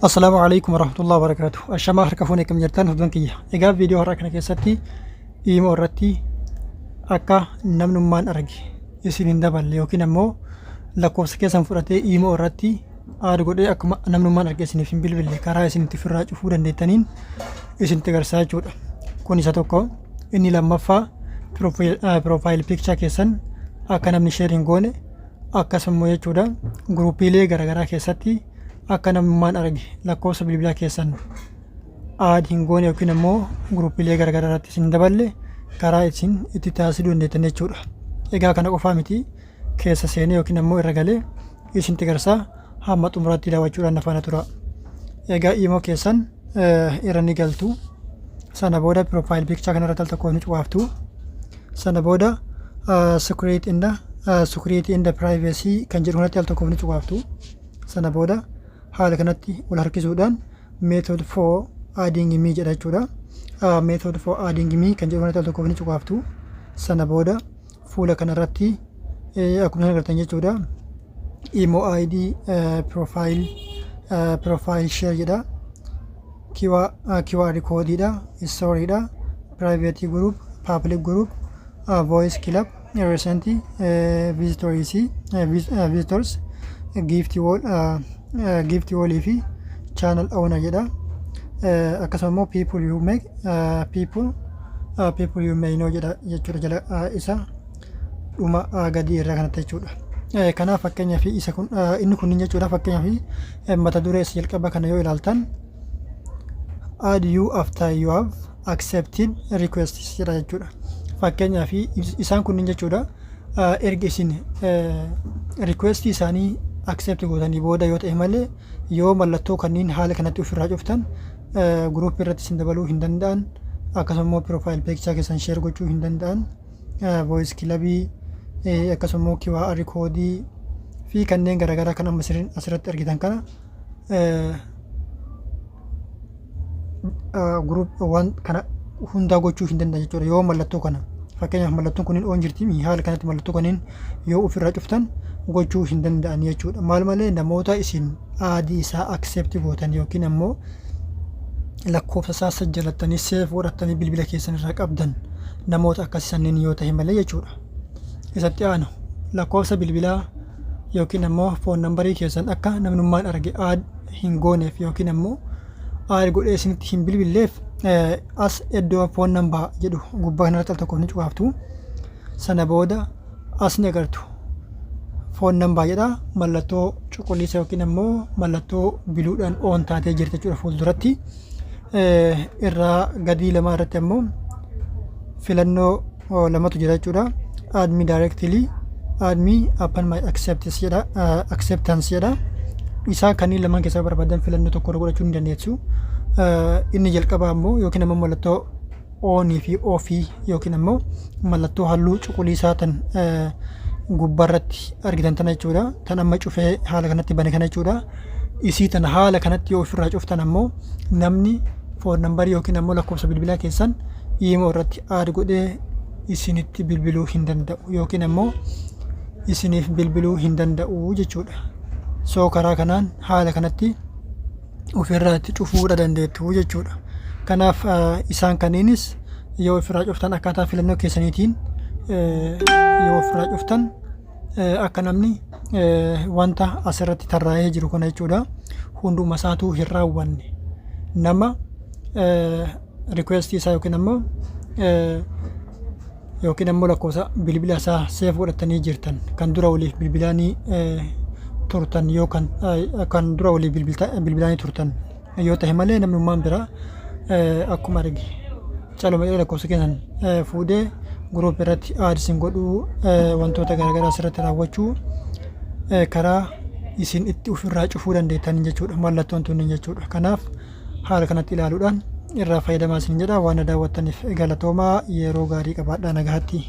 Assalaamu alaikum warahmatullahi wabarakatuh. Ashamaa, harka fuunee, akkam jirtan hordoftoota kiyya? Egaa viidiyoo har'aa kana keessatti imo irratti akka namnummaan arge isin hin daballe yookiin ammoo lakkoofsa keessan fudhatee imo irratti add godhee akkuma namnummaan arge isiniif hin bilbille karaa isin itti ofirraa cufuu dandeettaniin isinitti agarsiisaa jechuudha. Kun isa tokko. Inni lammaffaa, profile picture keessan akka namni share hin goone, akkasuma jechuudha, guruupiilee garaagaraa keessatti akka namummaan arge lakkoofsa bilbilaa keessan add hin goone yookiin ammoo guruupiilee garaagaraa irratti isin daballe karaa isin itti taasisuu dandeettan jechuudha. Egaa kana qofaa miti, keessa seenee yookiin ammoo irra galee isinitti agarsiisaa, hamma xumuraatti daawwachuudhaan na faana tura. Egaa imo keessan irra ni galtu. Sana booda profile picture kanarratti al tokko ni cuqaaftu. Sana booda security and privacy kan jedhu kanatti al tokko ni cuqaaftu. Sana booda haala kanatti wal harkisuudhaan method for adding me jedha jechuudha. Method for adding me kan jedhu kanatti al tokko ni cuqaaftu. Sana booda fuula kanarratti akkuma isin agartan jechuudha. Imo ID, profile share jedha. QR koodiidha, storyidha, private group, public group, voice club, recent visitors, gift wall fi channel owner jedha. Akkasuma immoo people you may know jedha jechuudha, jala isa dhuma gadii irraa kanatti jechuudha. Kanaaf fakkeenyaaf isa kun, inni kunniin jechuudha, fakkeenyaaf mata duree isa jalqaba kana yoo ilaaltan, "Add you after you have accepted requests" jedha jechuudha. Fakkeenyaaf isaan kunniin jechuudha, erga isin request isaanii accept gootanii booda yoo ta'e malee, yoo mallattoo kanneen haala kanatti ofirraa cuftan guruupii irratti isin dabaluu hin danda'an, akkasuma immoo profile picture keessan share gochuu hin danda'an, voice clubii, akkasuma immoo QR koodii fi kanneen garaagaraa kan amma asirratti argitan kana group waan kana hundaa gochuu hin danda'an jechuudha. Yoo mallattoo kana, fakkeenyaaf mallattoon kunniin on jirti, haala kanatti mallattoo kanneen yoo ofirraa cuftan gochuu hin danda'an jechuudha. Maal malee, namoota isin add isaa accept gootan yookiin ammoo lakkoofsa isaa sajjalattanii save godhattanii bilbila keessan irraa qabdan, namoota akkasii sanneen yoo ta'e malee jechuudha. Isatti aanu, lakkoofsa bilbilaa yookiin ammoo phone numberii keessan akka namnummaan arge add hin gooneef yookiin ammoo add godhee isinitti hin bilbilleef, as iddoo phone number jedhu gubbaa kanarratti al tokkoof ni cuqaaftu. Sana booda as ni agartu. Phone number jedha, mallattoo cuquliisa yookiin ammoo mallattoo bluedhaan on taatee jirti jechuudha fuulduratti. Irraa gadii lama irratti ammoo filannoo lamatu jira jechuudha. Add me directly, add me upon my acceptance jedha, acceptance jedha. Isaan kanneen lamaan keessaa barbaadan filannoo tokko irra godhachuu ni dandeessu. Inni jalqabaa ammoo yookiin ammoo mallattoo onii fi offii yookiin ammoo mallattoo halluu cuquliisaa tan gubbaarratti argitan tana jechuudha. Tan amma cufee haala kanatti bane kana jechuudha. Isii tana haala kanatti yoo ofirraa cuftan ammoo namni phone numberii yookiin ammoo lakkoofsa bilbilaa keessan imo irratti add godhee isinitti bilbiluu hin danda'u yookiin ammoo isiniif bilbiluu hin danda'u jechuudha. So karaa kanaan haala kanatti ofirraa itti cufuudha dandeettu jechuudha. Kanaaf isaan kanneenis yoo ofirraa cuftan, akkaataa filannoo keessaniitiin yoo ofirraa cuftan, akka namni wanta asirratti tarraa'ee jiru kana jechuudha hunduma isaatuu hin raawwanne, nama requestii isaa yookiin ammoo lakkoofsa bilbila isaa save godhatanii jirtan kan dura waliif bilbilaanii turtan yoo kan dura waliif bilbilaanii turtan yoo ta'e malee, namnummaan biraa akkuma arge caluma jedhee lakkoofsa keessan fuudhee group irratti add isin godhuu, wantoota garaagaraa asirratti raawwachuu, karaa isin itti ofirraa cufuu dandeettan jechuudha mallattoon tunniin jechuudha. Kanaaf haala kanatti ilaaluudhaan irraa fayyadamaa isin jedha. Waan daawwattaniif galatoomaa, yeroo gaarii qabaadhaa, nagaatti.